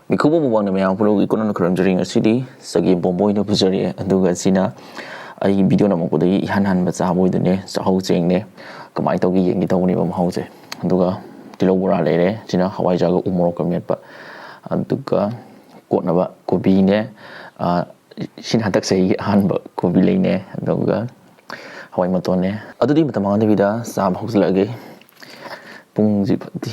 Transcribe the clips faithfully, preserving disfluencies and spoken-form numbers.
ꯃꯤꯈꯨꯕ ꯃꯨꯛꯕꯥꯡꯗ ꯃꯌꯥꯝ ꯄꯨꯝꯅꯃꯛꯀꯤ ꯀꯣꯟꯅ ꯈꯨꯔꯨꯝꯖꯔꯤ꯫ ꯉꯁꯤꯗꯤ ꯆꯒꯦꯝ ꯄꯣꯝꯕ ꯑꯣꯏꯅ ꯄꯨꯖꯔꯛꯑꯦ꯫ ꯑꯗꯨꯒ ꯁꯤꯅ ꯑꯩ ꯚꯤꯗꯤꯑꯣ ꯅꯝꯃꯛꯄꯗꯒꯤ ꯏꯍꯥꯟ ꯍꯥꯟꯕ ꯆꯥꯕ ꯑꯣꯏꯗꯣꯏꯅꯦ꯫ ꯆꯥꯛꯍꯧ ꯆꯦꯡꯅꯦ꯫ ꯀꯃꯥꯏꯅ ꯇꯧꯒꯦ ꯌꯦꯡꯒꯦ ꯇꯧꯕꯅꯦꯕ ꯃꯍꯥꯎꯁꯦ꯫ ꯑꯗꯨꯒ ꯇꯤꯜꯍꯧ ꯕꯣꯔꯥ ꯂꯩꯔꯦ꯫ ꯁꯤꯅ ꯍꯋꯥꯏꯖꯥꯔꯒ ꯎ ꯃꯣꯔꯣꯛꯀ ꯃꯦꯠꯄ꯫ ꯑꯗꯨꯒ ꯀꯣꯠꯅꯕ ꯀꯣꯕꯤꯅꯦ꯫ ꯑ, ꯁꯤꯅ ꯍꯟꯗꯛ ꯆꯍꯤꯒꯤ ꯑꯍꯥꯟꯕ ꯀꯣꯕꯤ ꯂꯩꯅꯦ꯫ ꯑꯗꯨꯒ ꯍꯋꯥꯏ ꯃꯇꯣꯟꯅꯦ꯫ ꯑꯗꯨꯗꯤ ꯃꯇꯝ ꯃꯥꯡꯍꯟꯗꯕꯤꯗ ꯆꯥꯕ ꯍꯧꯖꯤꯜꯂꯛꯑꯒꯦ꯫ ꯄꯨꯡꯁꯤ ꯐꯠꯇꯦ꯫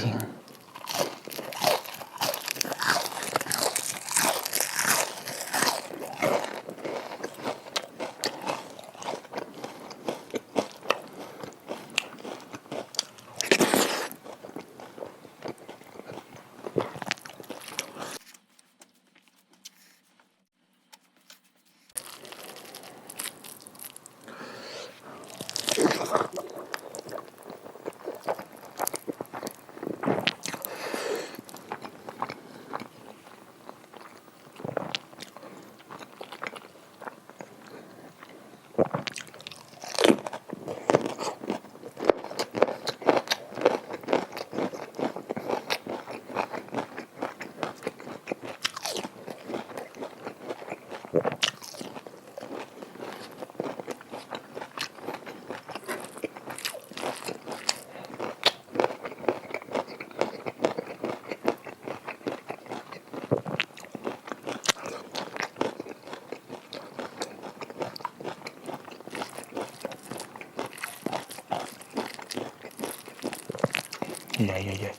ꯌꯥꯏ, ꯌꯥꯏ, ꯌꯥꯏ꯫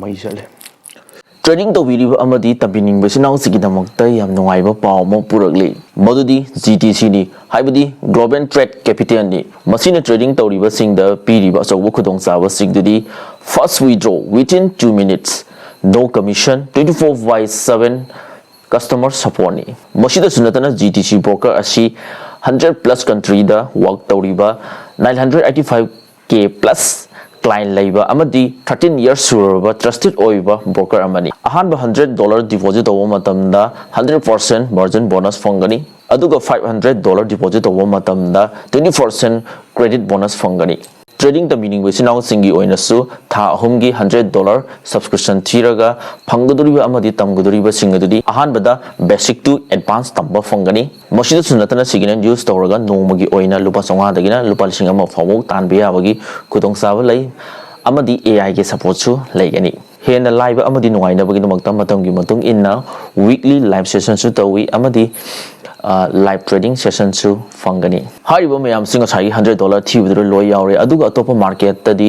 ꯃꯩ ꯆꯠꯂꯦ꯫ ꯇ꯭ꯔꯦꯗꯤꯡ ꯇꯧꯕꯤꯔꯤꯕ ꯑꯃꯗꯤ ꯇꯝꯕꯤꯅꯤꯡꯕ ꯏꯆꯤꯟ ꯏꯅꯥꯎꯁꯤꯡꯒꯤꯗꯃꯛꯇ ꯌꯥꯝ ꯅꯨꯡꯉꯥꯏꯕ ꯄꯥꯎ ꯑꯃ ꯄꯨꯔꯛꯂꯤ꯫ ꯃꯗꯨꯗꯤ ꯖꯤ ꯇꯤ ꯁꯤꯅꯤ, ꯍꯥꯏꯕꯗꯤ Global Trade Capitalꯅꯤ꯫ ꯃꯁꯤꯅ ꯇ꯭ꯔꯦꯗꯤꯡ ꯇꯧꯔꯤꯕꯁꯤꯡꯗ ꯄꯤꯔꯤꯕ ꯑꯆꯧꯕ ꯈꯨꯗꯣꯡꯆꯥꯕꯁꯤꯡꯗꯨꯗꯤ: first withdraw within two minutes, no commission, twenty four by seven customer supportꯅꯤ꯫ ꯃꯁꯤꯗꯁꯨ ꯅꯠꯇꯅ, ꯖꯤ ꯇꯤ ꯁꯤ broker ꯑꯁꯤ hundred plus countryꯗ work ꯇꯧꯔꯤꯕ nine hundred eighty five K plus client ꯂꯩꯕ ꯑꯃꯗꯤ thirteen years ꯁꯨꯔꯕ trusted ꯑꯣꯏꯕ broker ꯑꯃꯅꯤ꯫ ꯑꯍꯥꯟꯕ hundred dollar deposit ꯇꯧꯕ ꯃꯇꯝꯗ hundred percent margin bonus ꯐꯪꯒꯅꯤ, ꯑꯗꯨꯒ five hundred dollar deposit ꯇꯧꯕ ꯃꯇꯝꯗ twenty percent credit bonus ꯐꯪꯒꯅꯤ꯫ Trading ꯇꯝꯕꯤꯅꯤꯡꯕ ꯏꯆꯤꯟ ꯏꯅꯥꯎꯁꯤꯡꯒꯤ ꯑꯣꯏꯅꯁꯨ ꯊꯥ ꯑꯍꯨꯝꯒꯤ hundred dollar subscription ꯊꯤꯔꯒ ꯐꯪꯒꯗꯧꯔꯤꯕ ꯑꯃꯗꯤ ꯇꯝꯒꯗꯧꯔꯤꯕꯁꯤꯡ ꯑꯗꯨꯗꯤ ꯑꯍꯥꯟꯕꯗ basic to advance ꯇꯝꯕ ꯐꯪꯒꯅꯤ꯫ ꯃꯁꯤꯗꯁꯨ ꯅꯠꯇꯅ ꯁꯤꯒꯅꯦꯜ use ꯇꯧꯔꯒ ꯅꯣꯡꯃꯒꯤ ꯑꯣꯏꯅ ꯂꯨꯄꯥ ꯆꯥꯝꯃꯉꯥꯗꯒꯤꯅ ꯂꯨꯄꯥ ꯂꯤꯁꯤꯡ ꯑꯃ ꯐꯥꯎꯕ ꯇꯥꯟꯕ ꯌꯥꯕꯒꯤ ꯈꯨꯗꯣꯡꯆꯥꯕ ꯂꯩ ꯑꯃꯗꯤ A I ꯒꯤ supportꯁꯨ ꯂꯩꯒꯅꯤ꯫ ꯍꯦꯟꯅ ꯂꯥꯏꯕ ꯑꯃꯗꯤ ꯅꯨꯡꯉꯥꯏꯅꯕꯒꯤꯗꯃꯛꯇ ꯃꯇꯝꯒꯤ ꯃꯇꯨꯡ ꯏꯟꯅ weekly live sessionꯁꯨ ꯇꯧꯏ ꯑꯃꯗꯤ live trading sessionꯁꯨ ꯐꯪꯒꯅꯤ꯫ ꯍꯥꯏꯔꯤꯕ ꯃꯌꯥꯝꯁꯤ ꯉꯁꯥꯏꯒꯤ hundred dollar ꯊꯤꯕꯗꯨꯗ ꯂꯣꯏ ꯌꯥꯎꯔꯦ꯫ ꯑꯗꯨꯒ ꯑꯇꯣꯞꯄ marketꯇꯗꯤ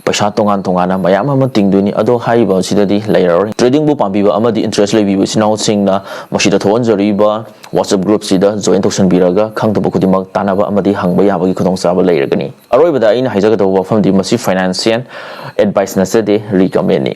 ꯄꯩꯁꯥ ꯇꯣꯉꯥꯟ ꯇꯣꯉꯥꯟꯅ ꯃꯌꯥꯝ ꯑꯃ ꯇꯤꯡꯗꯣꯏꯅꯤ꯫ ꯑꯗꯣ ꯍꯥꯏꯔꯤꯕ ꯑꯁꯤꯗꯗꯤ ꯂꯩꯔꯔꯣꯏ꯫ Tradingꯕꯨ ꯄꯥꯝꯕꯤꯕ ꯑꯃꯗꯤ interest ꯂꯩꯕꯤꯕ ꯏꯆꯤꯟ ꯏꯅꯥꯎꯁꯤꯡꯅ ꯃꯁꯤꯗ ꯊꯣꯛꯍꯟꯖꯔꯤꯕ WhatsApp groupꯁꯤꯗ join ꯇꯧꯁꯟꯕꯤꯔꯒ ꯈꯪꯗꯕ ꯈꯨꯗꯤꯡꯃꯛ ꯇꯥꯟꯅꯕ ꯑꯃꯗꯤ ꯍꯪꯕ ꯌꯥꯕꯒꯤ ꯈꯨꯗꯣꯡꯆꯥꯕ ꯂꯩꯔꯒꯅꯤ꯫ ꯑꯔꯣꯏꯕꯗ ꯑꯩꯅ ꯍꯥꯏꯖꯒꯗꯧꯕ ꯋꯥꯐꯝꯗꯤ ꯃꯁꯤ financial advice ꯅꯠꯆꯗꯦ, recommendꯅꯤ꯫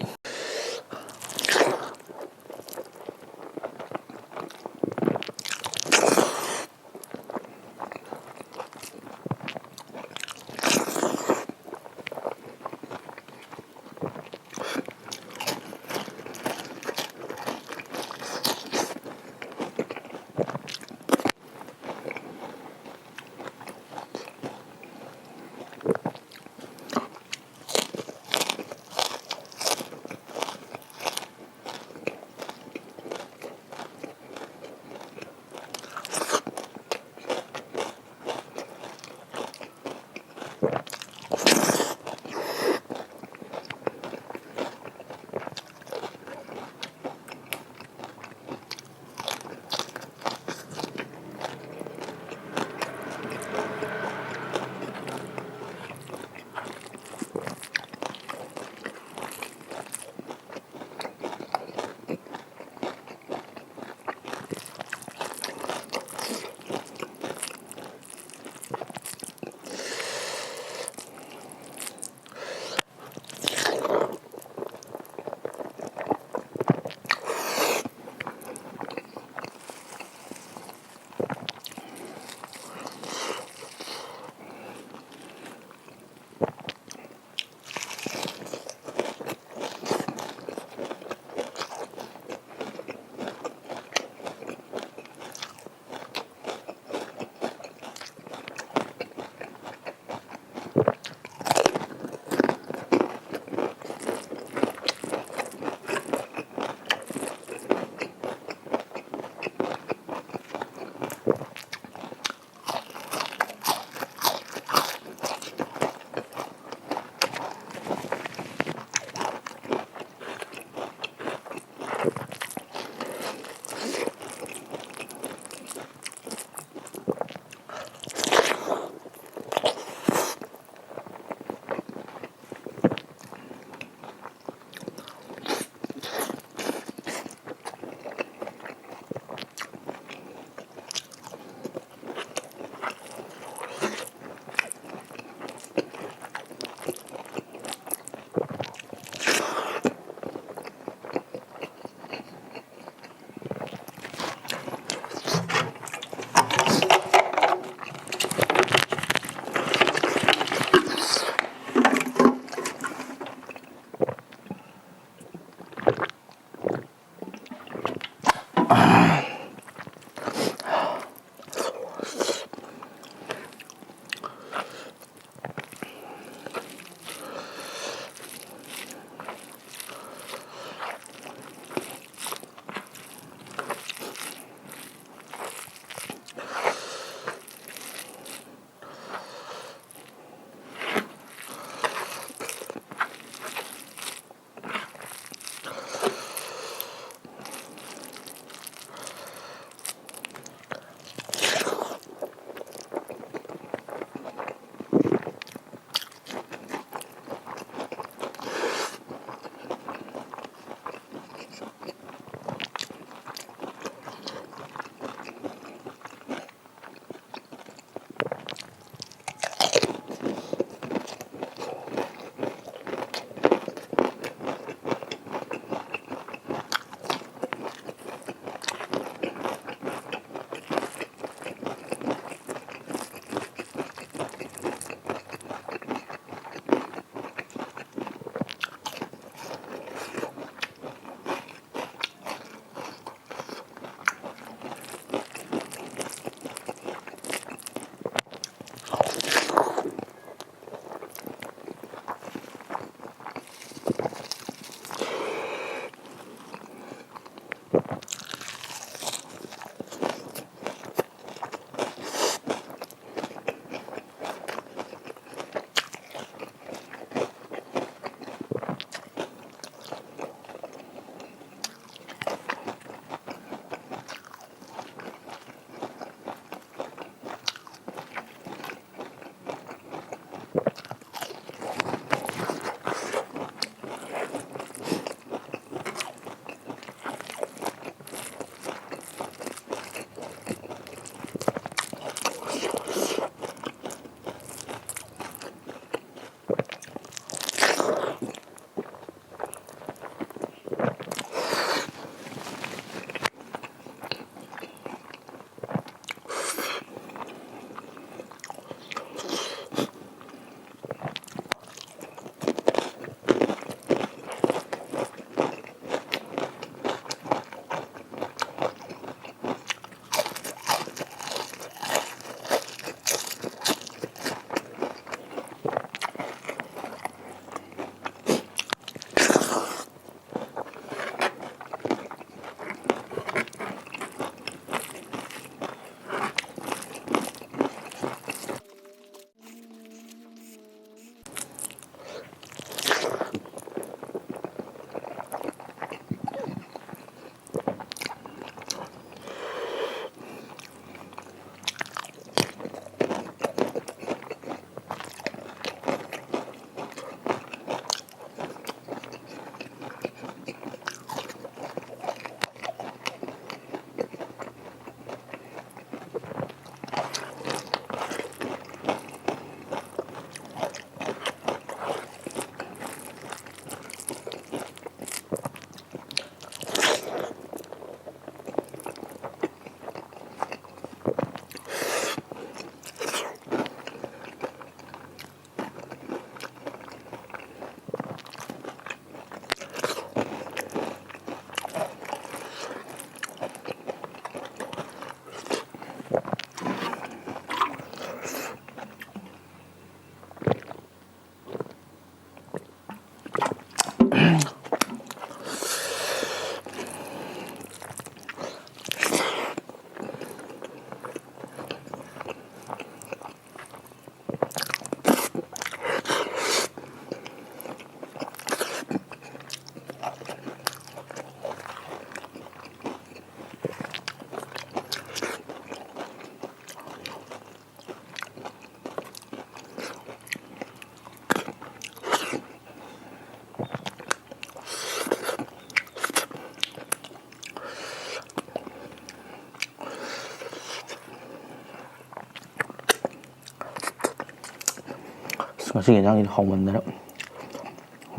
ꯉꯁꯤꯒꯤ ꯌꯦꯟꯖꯥꯡꯁꯤꯗꯤ ꯍꯥꯎꯃꯟꯗꯅ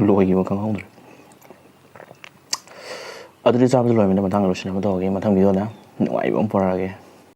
ꯂꯣꯏꯈꯤꯕ ꯈꯪꯍꯧꯗ꯭ꯔꯦ꯫ ꯑꯗꯨꯗꯤ ꯆꯥꯕꯁꯨ ꯂꯣꯏꯔꯕꯅꯤꯅ ꯃꯊꯪꯗ ꯂꯣꯏꯁꯤꯟꯅꯕ ꯇꯧꯔꯒꯦ꯫ ꯃꯊꯪ ꯚꯤꯗꯤꯑꯣꯗ ꯅꯨꯡꯉꯥꯏꯕ ꯑꯃ ꯄꯨꯔꯛꯑꯒꯦ꯫